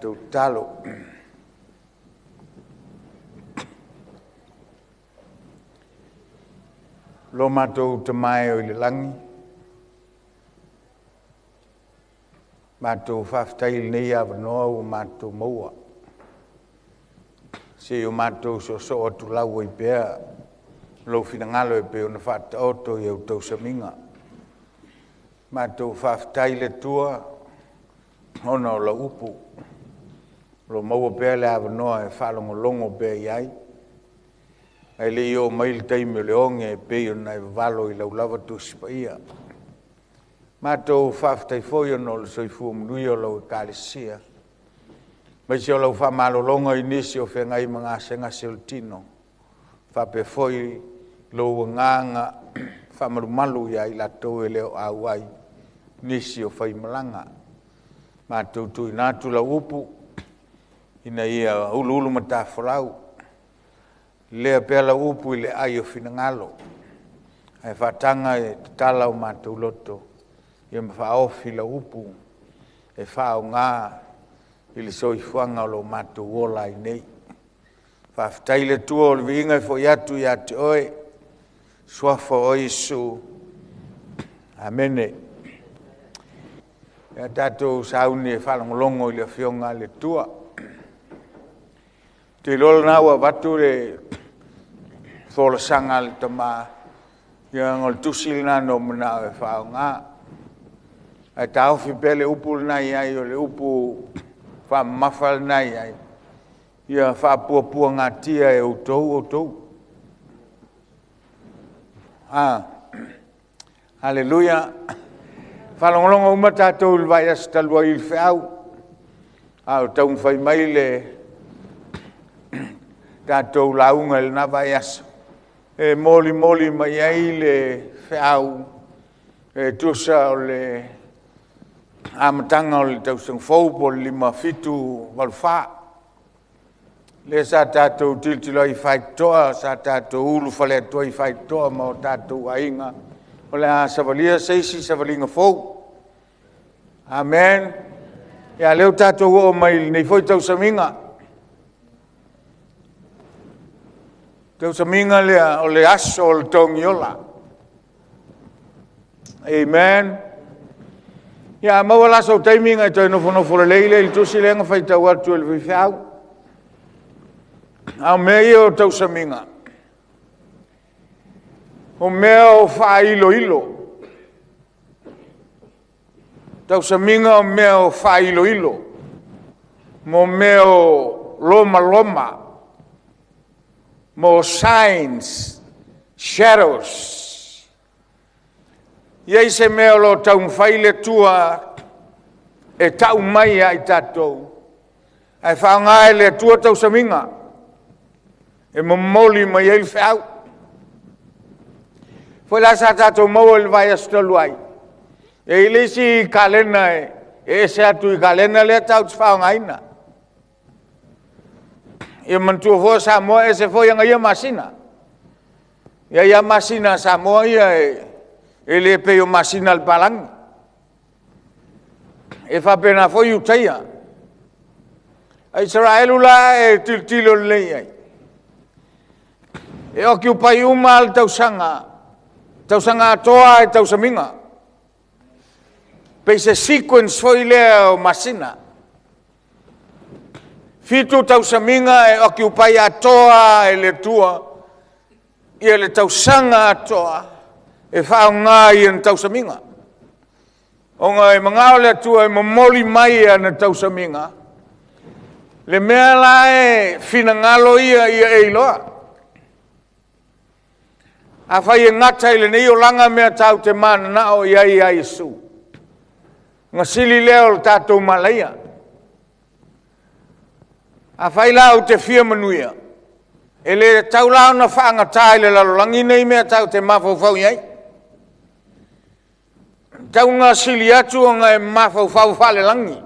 Tatou tatalo. Lo matou Tama e o i le lagi, matou faafetai i lenei avanoa ua matou maua, se i o matou soosoo atulau ai pea lou finagalo e pei ona faataoto i au tausamiga. Matou faafetai i le Atua ona o lau upu, o lo o maua pea le avanoa e faalogologo pea i ai, ae le i oo mai le taimi o le oge e pei ona e vavalo i lau lava Tusi Paia. Matou faafetai foi ona o le soifua manuia o lau Ekalesia, aemaise o lau faamalologa i nisi o feagai ma gasegase o le tino, faapea foi lou agaga faamalumalu ia i latou e le o auai i nisi o faimalaga. Matou tuuina atu lau upu ina ia uluulumatafolau, lelea pea lau upu i le ai o finagalo, ae faataga e tatala o matou loto ma faaofi lau upu e faaaoga i le soifuaga o lo matou ola ai nei. Faafetai i le Atua, o le viiga e foi atu ia te Oe, i le Suafa o Iesu. Amene. Ia tatou sauni e faalogologo i le Afioga a le Atua. Ou te iloa o lena ua avatu le folasaga a le tama, ia ona o le tusi lena na ou manao e faaaoga. Ae taofi pea le upu lena e i ai o le upu faamamafa lena e i ai, ia faapuapuagatia e outou outou. Aleluia. Na faalogologo uma tatou i le vaiaso talu ai i le feau a o taumafai mai le tatou lauga i lena vaiaso, e molimoli mai ai le feau e tusa o le amataga o le tausaga fou po o le 5784. Lea sa tatou tilotilo ai i faitotoa, sa tatou ulufale atu ai i faitotoa ma o tatou aiga, o le a savalia se isi savaliga fou. Amen. Ia a o lea ua tatou oo mai i lenei foi tausamiga, tausamiga lea o le aso o le Togiola. Amen. Ia a maua la sou taimi ona e toe nofonofo lelei lea i le tusi lea na faitau atu e le faifeau. A o mea ia o tausamiga, o mea o faailoilo. Tausamiga o mea o faailoilo, mo mea o lomaloma, mo signs, shadows. E i ai se mea o lo o taumafai le Atua e tau mai ia i tatou, ae faaaoga e le Atua tausamiga e momoli mai ai le feau. O lea foi la sa tatou maua i le vaiaso talu ai, e i ai le isi kalena e ese atu i le kalena lea tatou te faaaogaina. Ia manatua foi o Samoa e ese foi ana ia masina. E i ai lava masina a Samoa ia e le pei o masina a le palagi. E faapena foi Iutaia. A Isaraelu la a e tilotilo lelei i ai, e occupy uma lava le tausaga, tausaga atoa lava i tausamiga. E pei se sequence foi lea o masina. 7 tausamiga e occupy atoa lava e le Atua ia le tausaga atoa e faaaoga i ana tausamiga. Ona e manao le Atua e momoli mai ana tausamiga, le mea la e finagalo ia ia e iloa. Afai e gata i lenei olaga mea tatou te mananao i ai ia Iesu, ona sili lea o le tatou malaia. Afai la ou te fia manuia, e le tatau la ona faagata i le lalolagi nei mea tatou te mafaufau i ai. E tatau ona sili atu ona e mafaufau faale-lagi.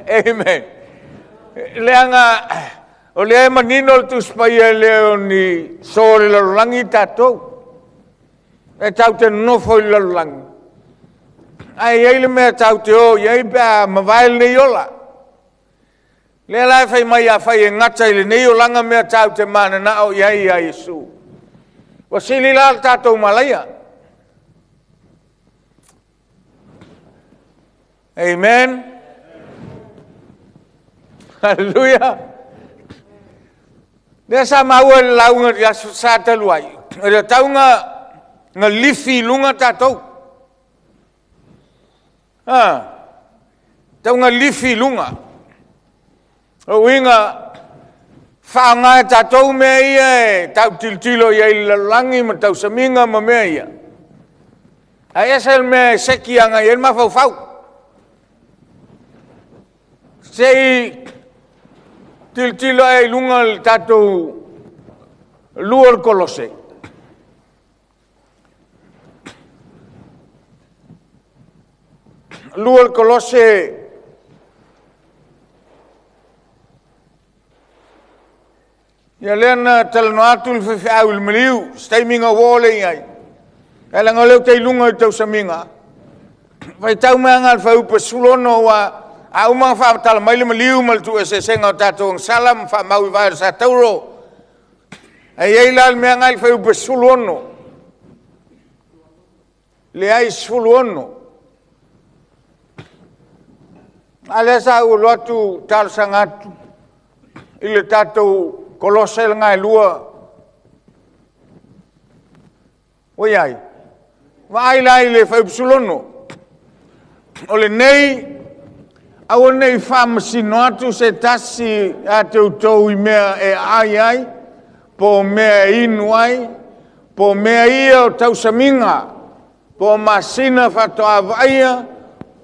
Amen. Leaga o lea e manino le Tusi Paia, e le o ni so o le lalolagi tatou. E tatou te nonofo i le lalolagi, Ae i ai le mea tatou te o i ai pe a mavae lenei ola. Lea la e fai mai afai e gata i lenei olaga mea tatou te mananao i ai ia Iesu, ua sili la le tatou malaia. Amen. Hallelujah. Lea sa maua i le lauga i le Aso Sa talu ai, e tatau ona lifi i luga tatou. A, tatau ona lifi i luga. O uiga, faaaoga e tatou mea ia e tau tilotilo i ai i le lalolagi ma tausamiga ma mea ia, ae ese le mea e seki agai i ai le mafaufau. Se i tilotilo ea i luga le tatou 2 o le Kolose. 2 o le Kolose ia lea na talanoa atu le faifeau i le maliu, se taimi ona ou oo lea i ai, ae leaga o lea ou te i luga i le tausamiga, faitau mai lava i le fuaiupu 16, aua a uma ona faamatala mai le maliu ma le tuueseesega o tatou agasala ma faamau i le vae o le satauro, ae i ai la le mea lena i le fuaiupu 16, leai 16. A lea sa ou alu atu talosaga atu i le tatou Kolose lena e 2. Ua i ai? Vaai la i le fuaiupu 16. O lenei, aua ne i faamasino atu se tasi ia te outou i mea e aai ai, po o mea e inu ai, po o mea ia o tausamiga, po o masina faatoa vaaia,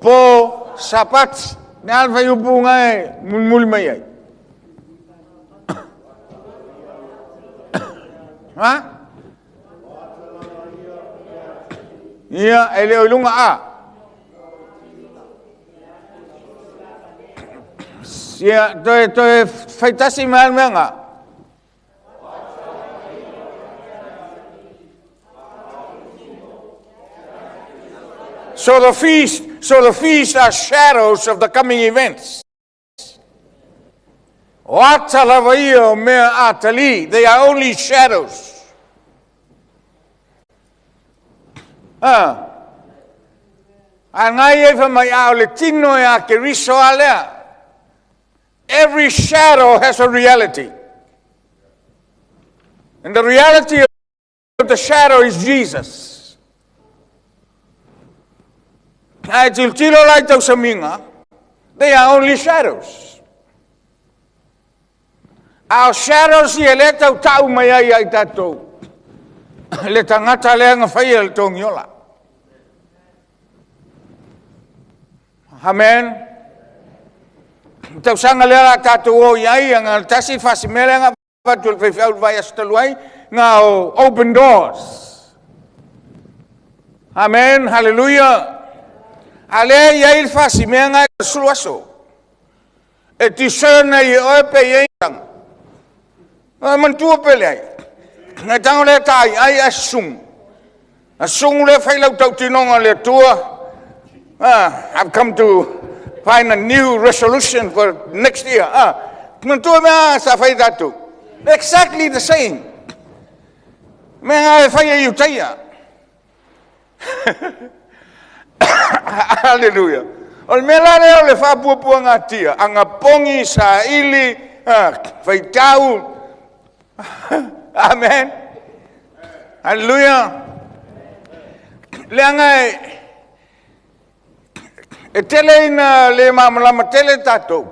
po o Sapati. O le a le fuaiupu lena e mulimuli mai ai? A? Ia, e le o i luga A. Ia, toe fai tasi mai lava le mea lena. So the feast are shadows of the coming events. O ata lava ia o mea atali. They are only shadows. Ah. A ngai e fa mai a o le tino e a Keriso a lea. Every shadow has a reality. And the reality of the shadow is Jesus. Ae tilotilo la i tausamiga, they are only shadows. A o shadows ia lea tau mai ai ia i tatou, le tagata lea na faia le togiola. Amen. Tausaga lea la tatou o i ai, na o le tasi le fasimea lea na avatu e le faifeau i le vaiaso talu ai, na o open doors. Amen, hallelujah. A lea e i ai le fasimea na e 10 aso. E discern ai e oe pe i ai manatua pe leai. Ngai tago lea ta ai ai ae susugu. A susugu lea fai lau tautinoga le Atua. Ah, I've come to find a new resolution for next year. Ah, manatua mea sa fai tatou. Exactly the same. Mea nga e fai e Iutaia. Hallelujah. O le mea la lea o le faapuapuagatia, agapogi, saili, faitau. Amen. Hallelujah. Leaga e tele ina le malamalama tele tatou.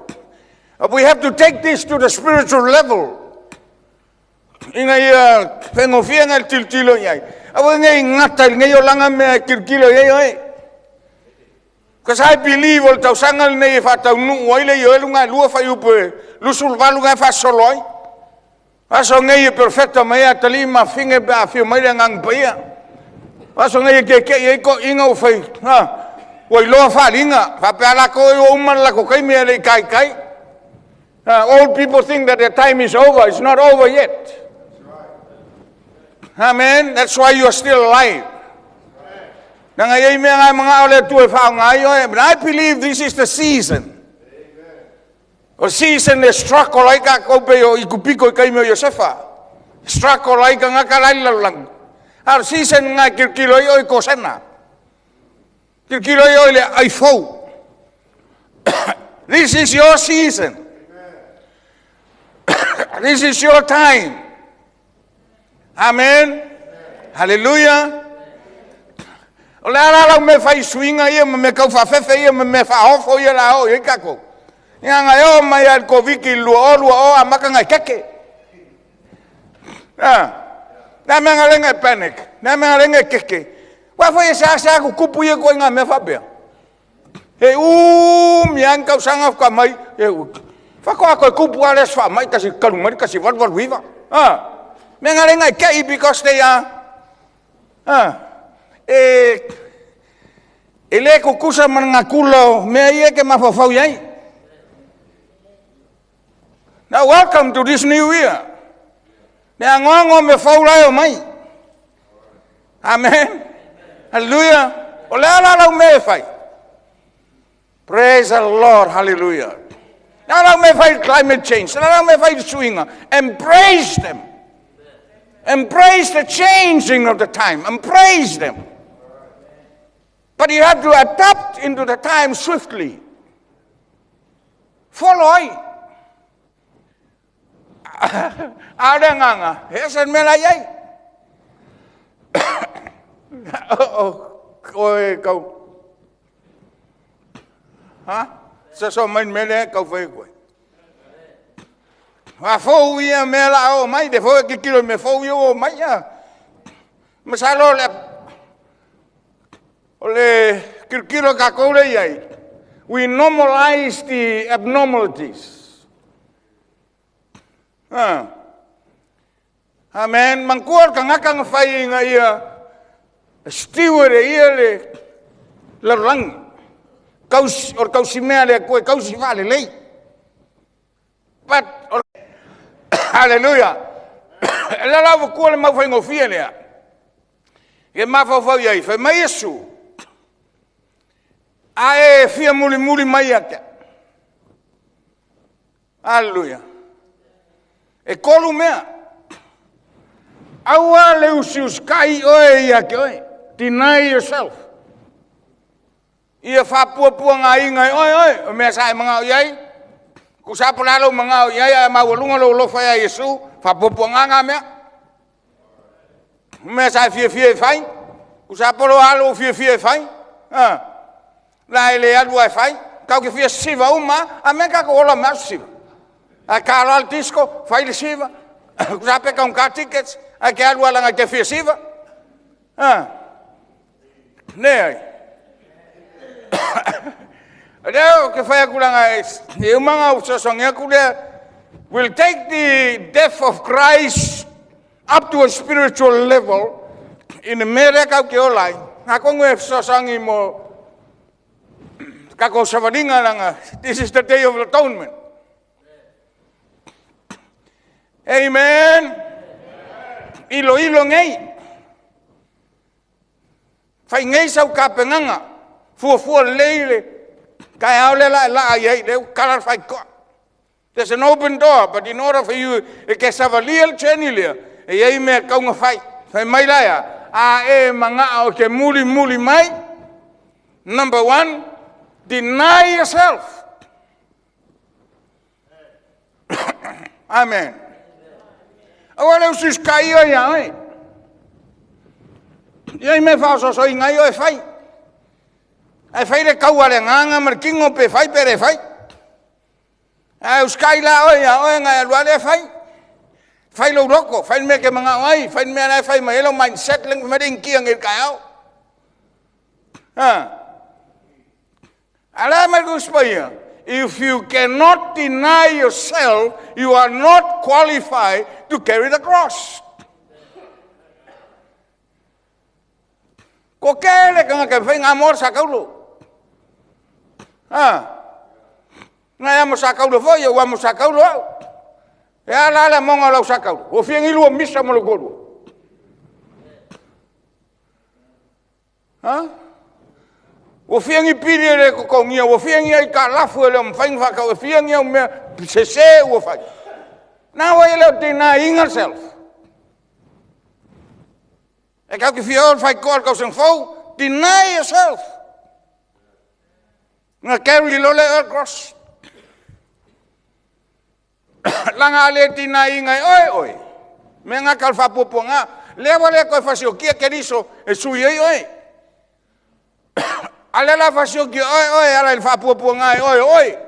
But we have to take this to the spiritual level. Ina ia faigofie na tilotilo i ai. Aua nei gata i lenei olaga mea e tilotilo i ai oe. Because I believe o le tausaga lenei e faataunuu ai le ioe luga e 2 fuaiupu e 28 na e faasolo ai. Aso nei e perfecta mai atalii ma fine pe a afio mai le Agaga Paia. Aso nei e tietie ai toeaiina ua fai, ua iloa faaaliga. Faapea latou ua uma le latou taimi e le i taitai. Old people think that their time is over. It's not over yet. Amen. That's why you are still alive. Leaga e i ai mea na e manao le Atua e faaaoga ai oe. But I believe this is the season. O season e struggle ai tatou pei o Ikupito i taimi o Iosefa. Struggle ai tagata la i le lalolagi. A o le season lena e tilotilo ai oe i Kosena. Tilotilo ai oe i le aai fou. This is your season. This is your time. Amen. Hallelujah. O le a la lau mea fai i suiga ia ma mea tau faafefe ia ma mea faaofo ia la o i ai tatou? Ia na e oo mai lava i le Koviti i le 2020 amata ona e keke. Ah. Le mea na lenga e panic, le mea na lenga e keke. Ua foi e seasea tutupu ia ituaiga mea faapea. E umi lava ni tausaga faatoa mai, faatoa toe tupu lava le aso faamai tasi talu mai le 1889. Ah. Mea na lenga e kei because they are e le tutusa ma le natura o mea ia e te mafaufau i ai. Now welcome to this new year. Le anoano o mea fou la e omai. Amen. Hallelujah. O le a la lau mea e fai? Praise the Lord. Hallelujah. Le a lau mea e fai i climate change? Le a lau mea e fai i le suiga? Embrace them. Embrace the changing of the time. Embrace them. But you have to adapt into the time swiftly. Follow ai. A o le agaga, e ese le mea la i ai. Oe kau. Ha? Soso mai le mea lea e tau fai atu ai. A fou ia mea la o mai, le foi e tilotilo i mea fou ia ua omai. Ia. Masalo o le tilotilo a tatou lea i ai, we normalize the abnormalities. Ah. Amen. Manatua le tagata na fai ina ia steward e ia le lalolagi. O le tausimea a le Atua e tausi faalelei. But, hallelujah. E le la avatua le mau faigofie lea. E mafaufau i ai, fai mai Iesu, a e fia mulimuli mai ia te au. Hallelujah. E tolu mea. Aua le usiusitai oe ia te oe. Deny yourself. Ia faapuapuagaina e oe oe, o mea sa e manao i ai, tusa po o le a lou manao i ai, ae maualuga lou alofa ia Iesu, faapuapuaga na mea. O mea sa e fiafia e fai, tusa po o le a lou fiafia e fai, la e le alu lava e fai. Tatou te fia sisiva uma lava, a mea tatou ola mai lava o sisiva. Ae ta loa le disco, fai le siva, tusa pe taugata tickets, ae te alu lava leaga e te fia siva. Leai. O lea ou te fai atu leaga e uma ona ou fesoasoani atu lea. We'll take the death of Christ up to a spiritual level i le mea lea tatou te ola ai. Atonu e fesoasoani mo tatou savaliga leaga this is the Day of Atonement. Amen. Iloilo nei. Fai nei sau tapenaga, fuafua lelei le taeao lea la e laa i ai, lea ua tala le faitotoa. There's an open door, but in order for you, e te savalia le journey lea, e i ai mea e tau na fai. Fai mai la ea, a e manao e te mulimuli mai, number one, deny yourself. Amen. Aua le usiusitai oe ia oe. Ia i mea faaososoina ai oe fai. Ae fai le taua a le agaga ma le tino pe fai pe le fai. Ae usitai la oe ia oe na e alu lava lea fai. Fai lou loto, fai le mea e te manao ai, fai le mea la e fai mai ai lou mindset, le mea le initia nei i le taeao. Ah. A le mai Tusi Paia, if you cannot deny yourself, you are not qualified to carry the cross. Ko kele tagata e fai ngā moa sa kaulo. Ah. Ngai amo sa kaulo foi, ua amo sa kaulo au. E ala ala monga o lau sa kaulo. Ua fia ngilu o misa mo le kolu. Ha? Ua fia ni pili e le totogia, ua fia ni aitalafu e le o mafai ona faatau, e fia ni au mea sese ua fai. Now e le o denying yourself. E tatou te fia o i le faitotoa i le tausaga fou, deny yourself. Ona carry loa lea e oe le cross. Leaga a le deny ina e oe oe, o mea na e tau o le faapuapuaga. O lea ua le toe fasiokia Keriso e sui ai oe. A o lea o le a fasioki e oe oe e ala i le faapuapuaga e oe o oe.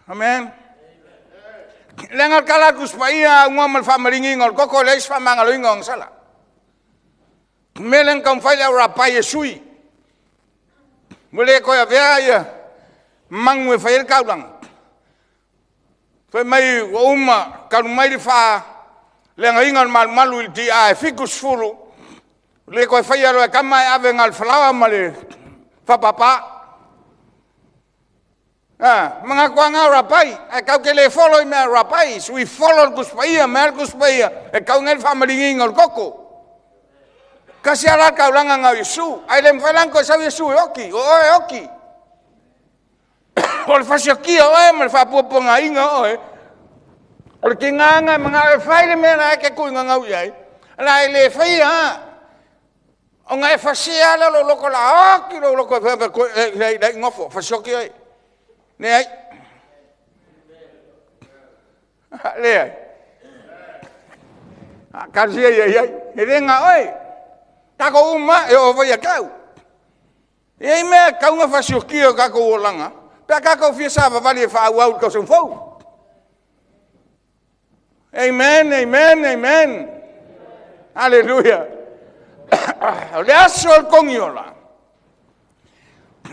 Amen. Leaga o le tala a le Tusi Paia, a aunoa ma le faamaliniina o le toto, e leai se faamagaloina o ona sala. O le mea lea na taumafai le au Rapai e sui, ua le toe avea ia manu e fai ai le taulaga. Fai mai ua uma, talu mai le faaleagaina o le malumalu i le ti'a e 70, ua le toe faia loa e tama ae ave na o le falaoa ma le fapapa. A, manatu lava na o Rapai, ae tatou te le follow i mea a Rapai, we follow le Tusi Paia. O le a le Tusi Paia? E tatau ona i ai le faamaliniina o le toto. E tasi lava la le taulaga na o Iesu, ae le mafai la ona toe sau Iesu e oti, o oe e oti. O le fasiokia o oe ma le faapuapuagaina o oe, o le tiga lena e manao e fai le mea la e te tuigagau i ai, o le a e le faia lava, ona e fasia lava lea o lou loto o le a oti lou loto e leai, nofo, fasioki oe. Leai, leai. Talosia ia i ai, e le na o oe, tatou uma lava, e oo foi ia te au. E i ai mea e tatau ona fasiokia i o tatou olaga pe a tatou fia savavali e faaauau i le tausaga fou. Amen, amen, amen. Aleluia. O le aso o le togiola,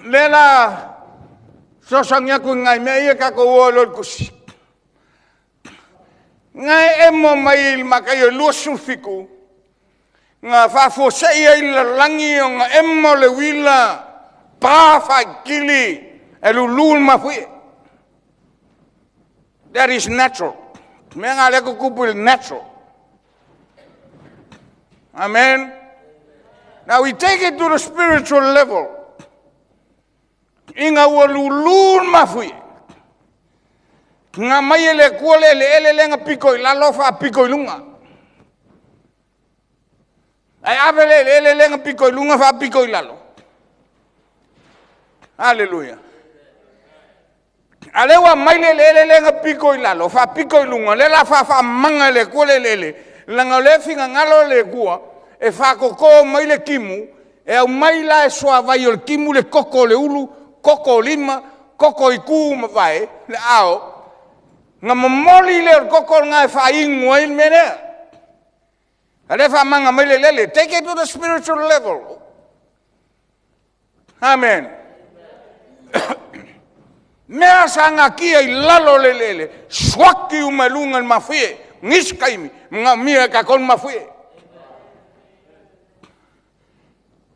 lea la fesoasoani atu i nai mea ia tatou o ai loa i le tusi. Na e emo mai i le Mataio 27, na faafuasei ai le lalolagi ona emo le uila, pa faitili e lulu le mafuie. That is natural. O mea na o lea e tutupu i le natural. Amen. Now we take it to the spiritual level. Ina ua lulu le mafuie, na aumai e le Atua le eleele lea na pito i lalo faapito i luga. Ae ave le eleele lea na pito i luga faapito i lalo. Aleluia. A o lea ua aumai le eleele lea na pito i lalo faapito i luga, o lea o le a faafaamamaga e le Atua le eleele, leaga o lea e finagalo le Atua e faatoto mai le timu, e aumai la e suavai o le timu le toto o le ulu, toto o lima, toto i tu ma vae, le ao, ona momoli lea o le toto lena e faainu ai le mea lea. A o lea e faamamaga mai le eleele. Take it to the spiritual level. Amen. Mea sa natia i lalo o le eleele, siaki uma i luga i le mafuie. Nisi taimi, manaomia e tatou le mafuie.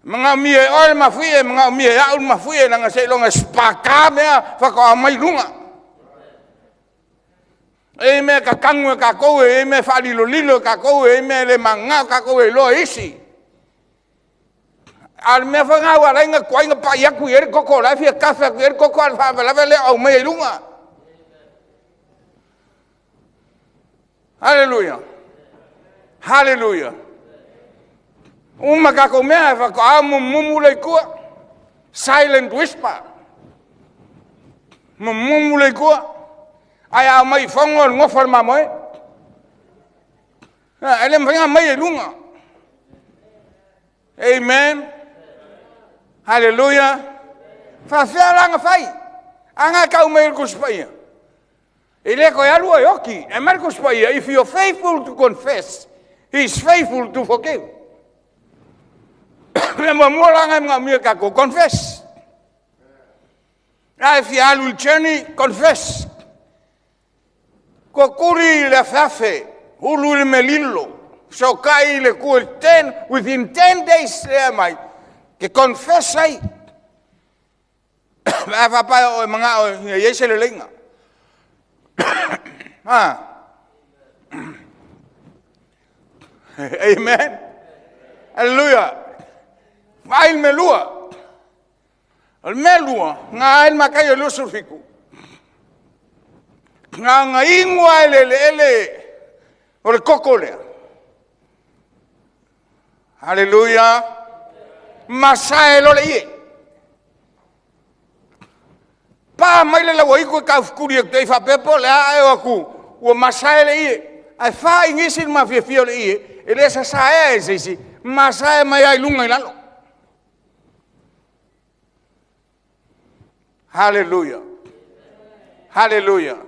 Manaomia e oe le mafuie, manaomia e au le mafuie, leaga seiloga e sipaka mea faatoa omai i luga. E i ai mea e tatanu e tatou, e i ai mea e faalilolilo e tatou, e i ai mea e le mananao tatou e iloa e isi. A o le mea foi lena ua ala ai ona tuai ona pai atu i ai le toto o la e fia tafe atu i ai le toto, a o le faalavelave o lea e aumai i luga. Aleluia! Haleluia! Uma tatou mea faatoa mumumu lea i tua. Silent whisper. Mumumu lea i tua. Ae a omai i fono o le nofo a le mamoe. E le mafai ona aumai i luga. Amen. Haleluia. Faafefea la ona fai? A na e tau mai e le Tusi Paia, e le toe alu oe e oti. E aumai le Tusi Paia, if you are faithful to confess, he is faithful to forgive. O le mea muamua la lena e manaomia e tatou, confess. A e fia alu i le journey, confess. Tootuli i le afeafe, ulu i le mea lilo, fesootai i le Atua within 10 days lea e aumai, e confess ai. Pe a faapea o e manao ia i ai se leleiga. Amen. Hallelujah. Vaai le mea lua. O le mea lua, na ai le Mataio 27, na ona inu lava i le eleele o le toto lea. Hallelujah. Masae loa le ie. Pa mai le lauaitu e taufetuli atu i ai faapea po o le a, ae o atu ua masae le ie. Ae 4 inisi le mafiafia o le ie, e le sasaea e se isi, masae mai lava i luga i lalo. Hallelujah. Hallelujah.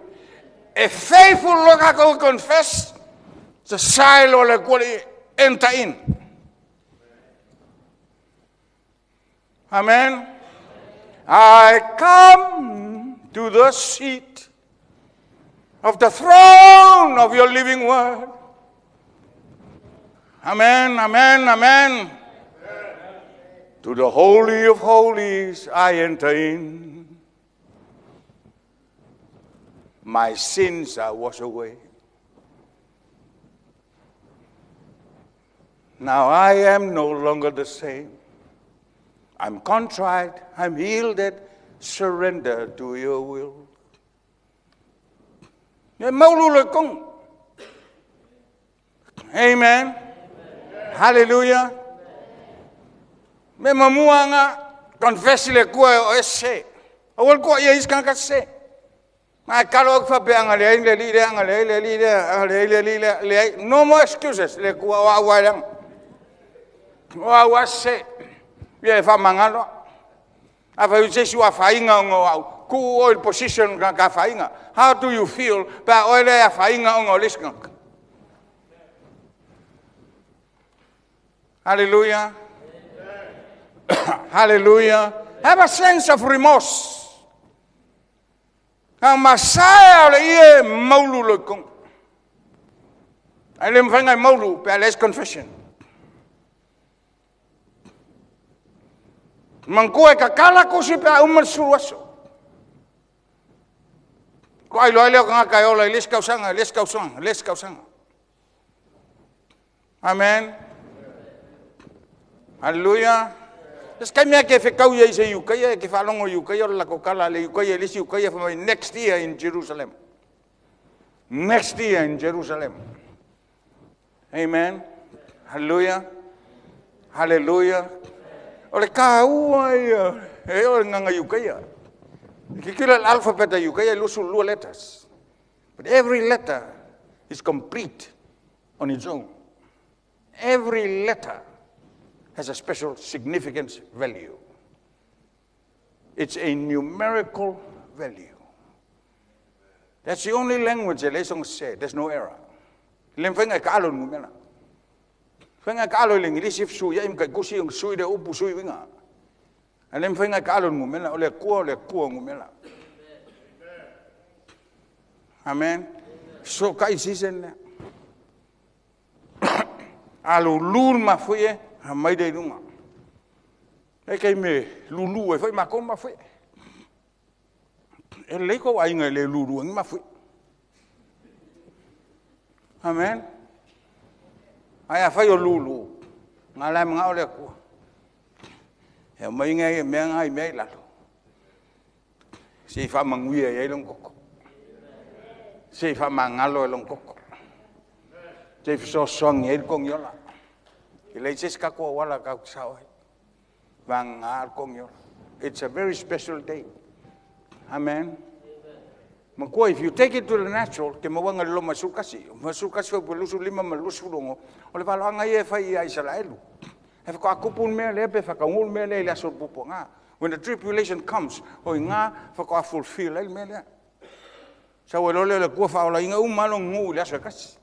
E faithful loa tatou e confess, sasae loa e le Atua le ie. Enter in. Amen. I come to the seat of the throne of your living word. Amen, amen, amen. To the holy of holies I enter in. My sins are washed away. Now I am no longer the same. I'm contrite, I'm yielded, surrender to your will. E maulu le tonu. Amen. Hallelujah. Me mamua confess le Atua o e sese. Aua le toa ia isi tagata sese. Ma e talo au faapea, a na leai le alii lea, a na leai le alii lea, a na leai le alii lea, leai. No more excuses. Le Atua o au lava e leaga. O au lava e sese. Ia e faamagalo. A fai o se isi ua afaina ona o au, tuu oe i le position o le tagata afaina. How do you feel pe a oe lea e afaina ona o le isi tagata? Hallelujah. Hallelujah. Have a sense of remorse. Na masae o le ie maulu loa i totonu. Ae le mafai ona e maulu pe a leai se confession. Manatua e tatala tusi pe a uma le 10 aso. Toa iloa ai lea o tagata e ola i le isi tausaga, le isi tausaga, le isi tausaga. Amen. Hallelujah. Se taimi lava e te fetau ai i se Iutaia, e te faalogo i Iutaia o le latou tala a le Iutaia i le isi Iutaia, fai mai, "Next year in Jerusalem. Next year in Jerusalem." Amen. Hallelujah. Hallelujah. O le taua ia, e o le gaga Iutaia. Tilotilo i le alphabet a Iutaia e 22 letters. But every letter is complete on its own. Every letter has a special significance value. It's a numerical value. That's the only language e leai soona sese. There's no error. Le mafai e taalo le numera. Faiga e taalo i le Igilisi, fesuiai ma taitusi ona sui le upu, sui uiga. Ae le mafai e taalo i le numera. O le Atua o le Atua o numera. Amen. Fesootai i le season lea. A lulu le mafuie, aumai lea i luga. E taimi e lulu ai foi matou ma mafuie. E lelei tou aiga e le lulu ai ni mafuie. Amen. Ae afai o lulu, na la e manao le Atua e aumai mea na i mea i lalo, se i faamanuia i ai lona toto, se i faamagalo ai lona toto, se i fesoasoani ai le togiola. E leai se isi tatou auala tatou te sao ai, vagana le togiola. It's a very special day. Amen. Matua, if you take it to the natural, te maua na le Roma 11, 11 fuaiupu 25 ma le 26, o le valoaga ia e fai ia Isaraelu. E faatoa tupu le mea lea pe faataunuu le mea lea i le aso o le puapuaga. When the tribulation comes, o i ina faatoa fulfill ai le mea lea. Sau ai loa lea o le Atua faaolaina uma lava lona nuu i le aso e tasi.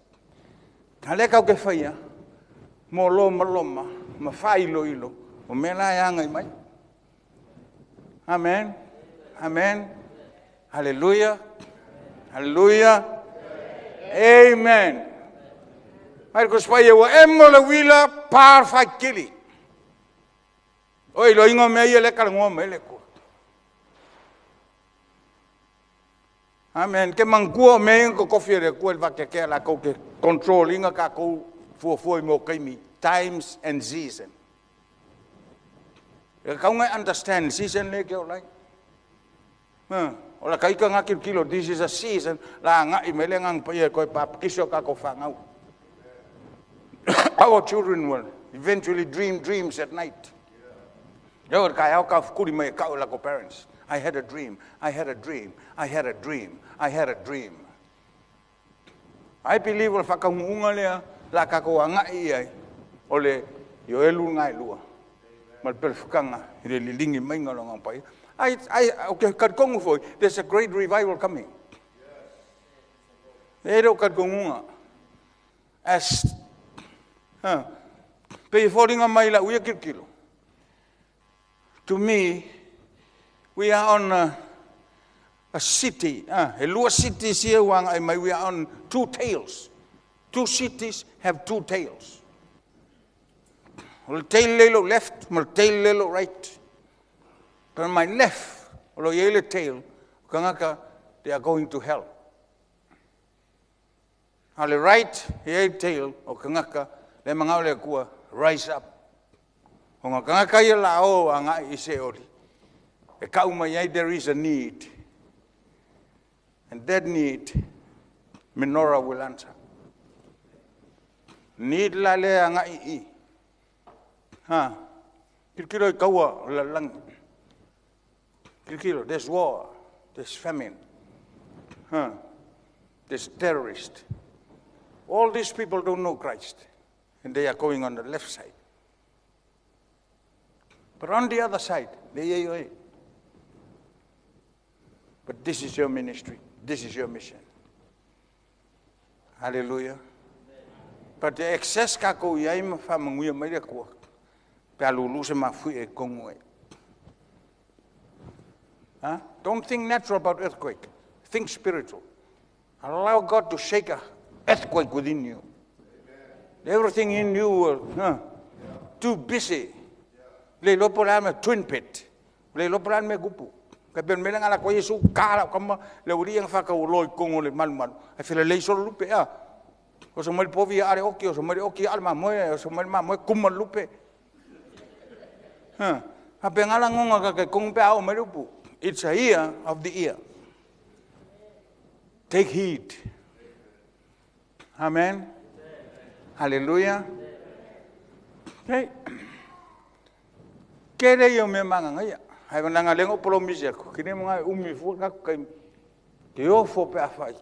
A lea tatou te faia, mo loma ma faailoilo, o mea la e agai mai. Amen. Amen. Hallelujah. Hallelujah. Amen. Mai le Tusi Paia ua emo le uila pa le faitili. O iloiga o mea ia lea e talanoa mai le Atua. Amen. Ke manatua o mea ia na totofi e le Atua i le vateatea latou te control ina tatou fuafua i mo taimi. Times and season. E kaunga understand season le ke o lai. O la kaika ngā kilo, this is a season, la ngā i mele ngā paia koe papakiso ka ko whangau. Our children will eventually dream dreams at night. Yo kai au ka fukuri mai ka la ko parents. I had a dream, I had a dream, I had a dream, I had a dream. I believe o le whakaunga lea, la ka ko anga i ai, o le yo elu ngai lua. Ma le pelefukanga, i le lilingi mai ngā longa pai. Okay, kat foi, there's a great revival coming. E reo kat kongunga. As, pe fōringa mai la uia kilo. To me, we are on a city. He lua cities here, we are on two tails. Two cities have two tails. O le tail lelo left, ma le tail lelo right. But on my left, o lo le tail, kangaka, they are going to hell. On the right, he tail, o kangaka, le mangao le kua, rise up. O ngā kangaka ia la o anga i se ori. E kau mai ai, there is a need. And that need, Menorah will answer. Need la le anga i i. Ha. Kirikiro i kaua la langi. Kirikiro, there's war, there's famine. Huh. There's terrorists. All these people don't know Christ. And they are going on the left side. But on the other side, they are. But this is your ministry. This is your mission. Hallelujah. But the excess kako iai ma whamanguia mai le kua. Pe alulu se mafui e kongu e. Huh? Don't think natural about earthquake. Think spiritual. Allow God to shake an earthquake within you. Amen. Everything in you will, too busy. Le lopo la me twin pit. Le lopo la me gupu. Ka ben mele ngala ko Yesu kala kama le uri ang whaka o loi kongo le malu malu. Ai fele lei solo lupe a. O so mai povi are oki, o so mai oki ale mamoe, o so mai mamoe kuma lupe. Ha. Ha pe ngala ngonga ka ke kongo pe ao mai lupu. It's a year of the ear. Take heed. Amen. Hallelujah. Okay. Kere yo me manga ngai. Hai nanga lengo promise ko kine mga umi fu ka kai. Te ofo pe afai.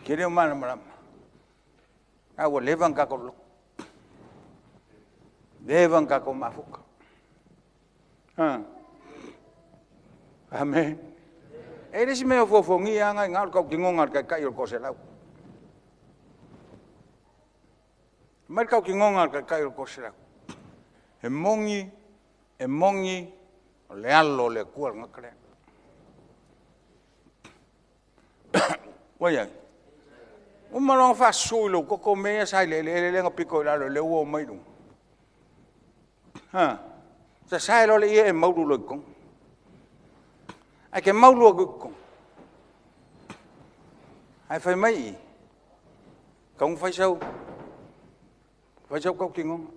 Kere mana malam. Awa levan ka ko. Levan ka ko mafuka. Ha. Amen. E le si mea fofongi anga ngā kau ki ngonga kai kai o ko se lau. Mai kau ki ngonga kai kai o ko se lau. E mongi, le alo le kua ngakare. Wai ai. O malonga fa sui lo koko mea sai le le le ngapiko la le o mai lu. Ha. Sa sai lo le ie e maulu lo kong. Ai ke maulu aku kong. Ai fai mai. Kaung fai sau. Fai sau kau ki ngonga.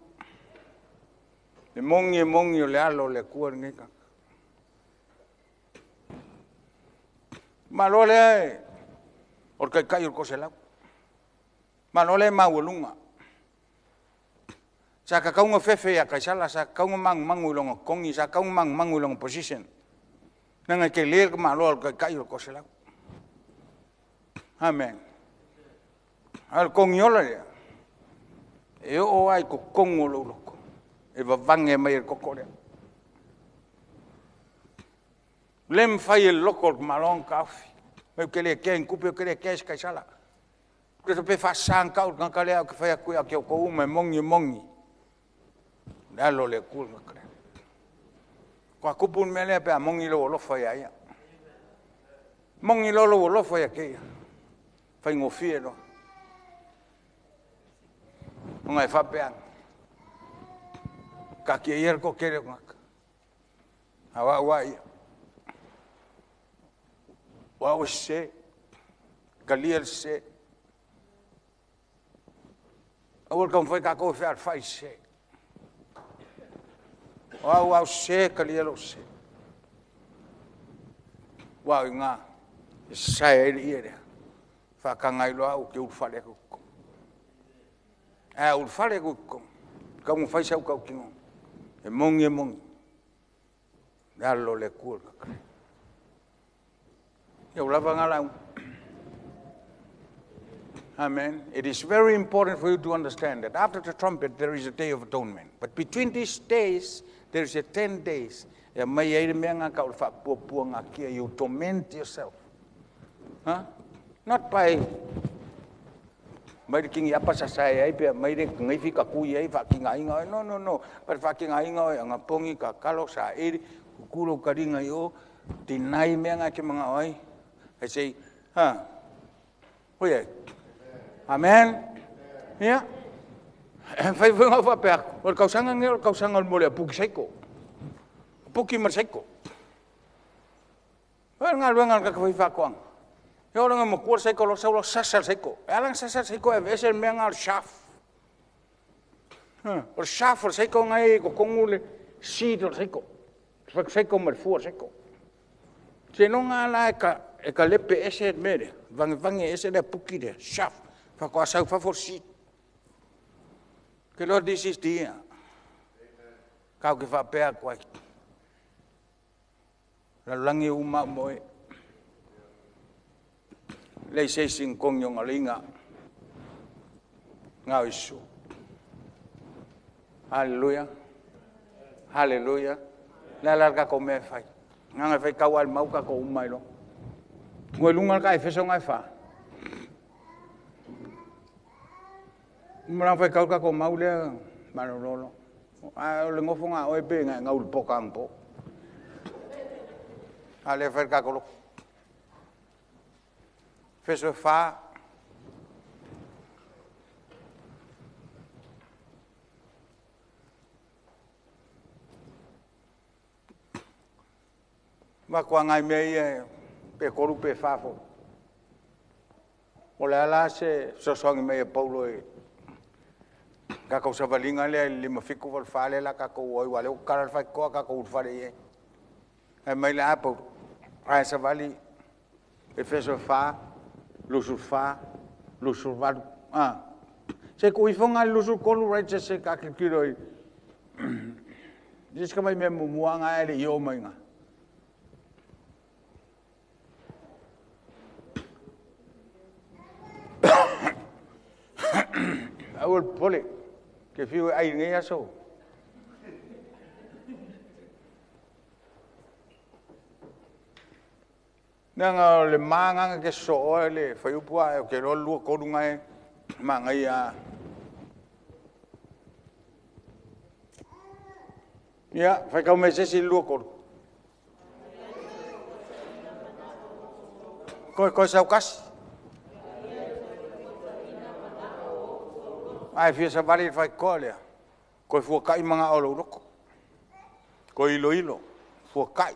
E mongi o le alo le kua ngai ka. Malo le o kai kai o ko se lau. Malo le maualunga. Sa ka kaunga fefe ya kai sala sa kaunga mangu mangu longa kongi sa kaunga mangu mangu longa position. Nanga ke le malo kai kai o ko se lau. Amen. Al kongi ola le. E o ai ko kongo lo loko. E vavange mai e koko lea. Lem fai e loko malong kaufi. Mai ke le ke nkupe ke le ke kai sala. Ke pe fa sang kau ngaka lea ke fai aku ke ko uma mongi mongi. Dalo le kul ngaka. Ko kupun mele pe mongi lo lo fai ia. Mongi lo lo lo fai ke. Fai ngofie lo. Ngai fa pe ka ki ia ko kere ngaka. Awa wa ia. Wa o se. Kaliel se. Aua le taumafai tatou e fealofai i sese. O au lava o sese, talia lou sese. Aua o i ina e sasae ai le ie lea, faataga ai loa au ou te ulufale atu i totonu. Ae a ulufale atu i totonu, e tatau ona fai sau tautinoga, e moni e moni, le alo o le Atua le tagata lenei. Ia ua lava na lauga. Amen. It is very important for you to understand that after the trumpet there is a day of atonement. But between these days, there is a 10 days. E aumai ai le mea lena tau o le faapuapuagatia. You torment yourself. Huh? Not by mai le tini'apa sasae ai pe aumai le kanifi tatui ai faatigaina oe. No, no, no. But faatigaina oe, anapogi, tatalo, saili, tutu lou taliga i o, deny mea na e te manao ai. I say, huh? Oi ai? Amen. Ia. Fai foi ngau faapea atu, o le tausaga lenei o le tausaga o le mea o le apuki saiko. Apuki ma le saiko. O le galuega a le tagata faifaatoaga, e oo ina matua le saiko sau loa sasa le saiko. E ala ona sasa le saiko e aveese le mea lena o le shaft. O le shaft o le saiko lena e i totonu le seat o le saiko. Le saiko ma le fua o le saiko. Seiloga lava la e talepe ese le mea lea, vagevage ese le apuki lea, shaft, faatoa sau i fafo le seat. Ou te iloa this is the year. Tatou te faapea atu ai, lalolagi uma au ma oe. Leai se isi na togi ona leiga, na o Iesu. Haleluia, haleluia. O le a la le tatou mea e fai? Leaga e faitau lava i le mau tatou uma ai loa. Ua i luga le ta Efeso lena e 4. Uma la ona faitau le tatou mau lea malolo loa. A o le nofo a oe pei na e gau i le poka anapo. A lea e fai le tatou lotu. Efeso 4. Avatu lava nai mea ia pe 3 pe 4 foi. O le a la se fesoasoani mai a Paulo i le tatou savaliga lea i le 5784 lea o le a tatou o ai, aua o lea ua tatala le faitotoa tatou ulufale i ai. Fai mai le a Paulo? A e savali Efeso 4, 24, 28, a. Se i tuu ifo le 23 right se i ta tilotilo i le isi tamai mea muamua lava lena ae le i oo mai i ina. Aua le popole, e te fiu e ai i lenei aso. Leaga o le ma lena na te sosooa le fuaiupu ae ou te iloa o le 2, 3 lena e manaia lava. Ia, faitau mai e se isi le 2, 3. Toe sau tasi. A e fia savali i le faitotoa lea, toe fuatai manao o lou loto, toe iloilo, fuatai,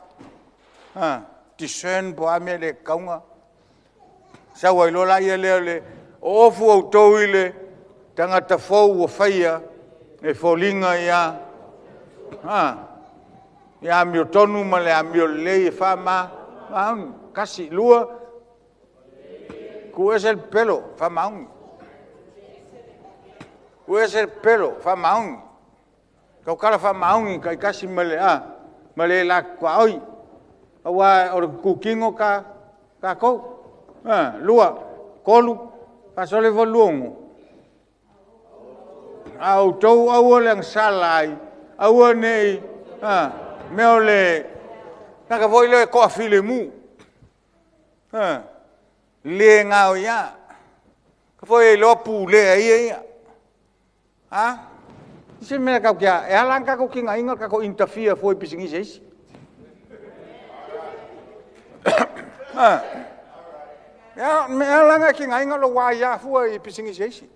discern po o a mea e le tatau ona sau ai loa lea o le o ofu outou i le tagata fou ua faia e foliga ia amiotonu ma le amio lelei e faamaoni. Tasi, lua, tuu ese le pepelo, faamaoni. Tuu ese le pepelo, faamaoni. Tautala faamaoni taitasi ma le la tuaoi, aua o le tutino tatou. Lua, tolu, faasolo ifo i le 26. A o outou aua le agasala ai, aua ne i, mea o le tagata foi lea e toafilemu, le gaoia. Foi e iloa pulea e ia ia. A? Se mea tatou te a, e ala ona tatou tigaina o le tatou interfere fua i pisinisi a isi. E ala ona e tigaina o lou aia fua i pisinisi a isi.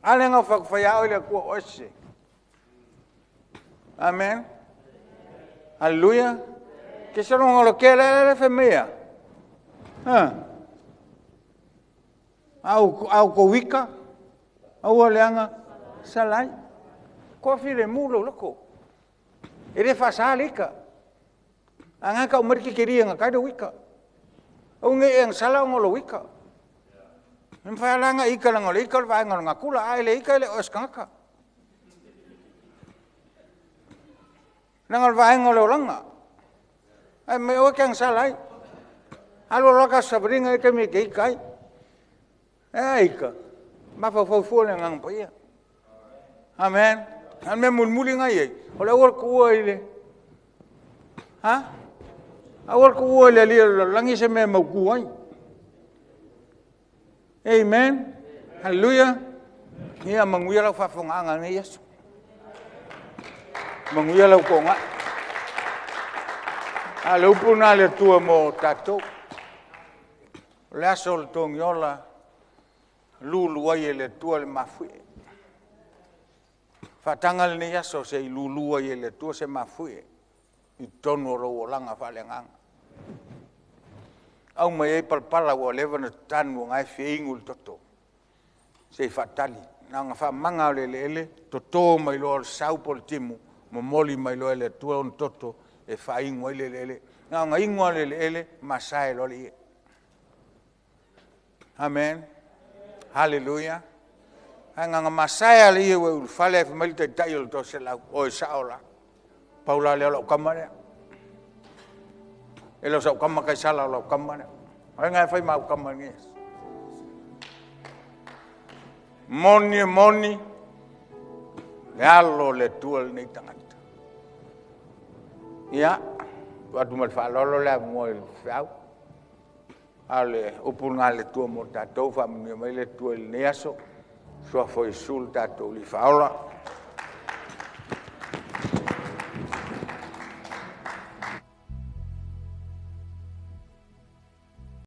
A lea na ou fai atu, fai lava oe e le Atua o oe e sese. Amen. Hallelujah. Ke se longa o ke le le fai mai e a? Au kou ika. Aua le agasala ai. Toafilemu lou loto, e le faasaina le ita. A na e tau mai le titeli e gata ai lou ita. Aua ne i e agasala ona o lou ita. E mafai lava la ona e ita leaga o le ita o le vaega o le natura. A e le ita e le o oe o se tagata. Leaga o le vaega o le olaga. Ae fai mai aua e te agasala ai. Alu alu lava tatou savaliga e i ai le taimi e te ita ai. Ae a ita? Mafaufau fua i le Agaga Paia. Amen. A o le mea mulimuli lena e i ai, o le aua le tuua i le a? Aua le tuua i le alii o le lalolagi se mea e mautu ai. Amen. Hallelujah. Ia manuia lau faafofogaaga i lenei aso. Manuia lau toonai. A o le upu lena a le Atua mo tatou. O le aso o le togiola, lulu ai e le Atua le mafuie. Faataga lenei aso se i lulu ai e le Atua se mafuie i totonu o lou olaga faaleagaga. Aumai ai palapala ua leva ona tanu o na e fia inu le toto se i faatali. Na ona faamama lava o le eleele toto mai loa o le sau po o le timu, momoli mai loa e le Atua lona toto e faainu ai le eleele. Na ona inu lava o le eleele masae loa le ie. Amen. Hallelujah. Ae na ona masae lava o le ie ua e ulufale ae fai mai le taitai o le toaselau, oi sao la, pau la lea o lau tama lea. E le o sau tama Kaisara o lau tama lea. O ai na e fai ma au tama i lenei aso? Moni e moni, le alo o le Atua lenei tagata. Ia, tuu atu ma le faaaloalo le avanoa i le faifeau. A o le upu lena a le Atua mo tatou, faamanuia mai le Atua i lenei aso. I le Suafa o Iesu lo tatou Alii Faaola.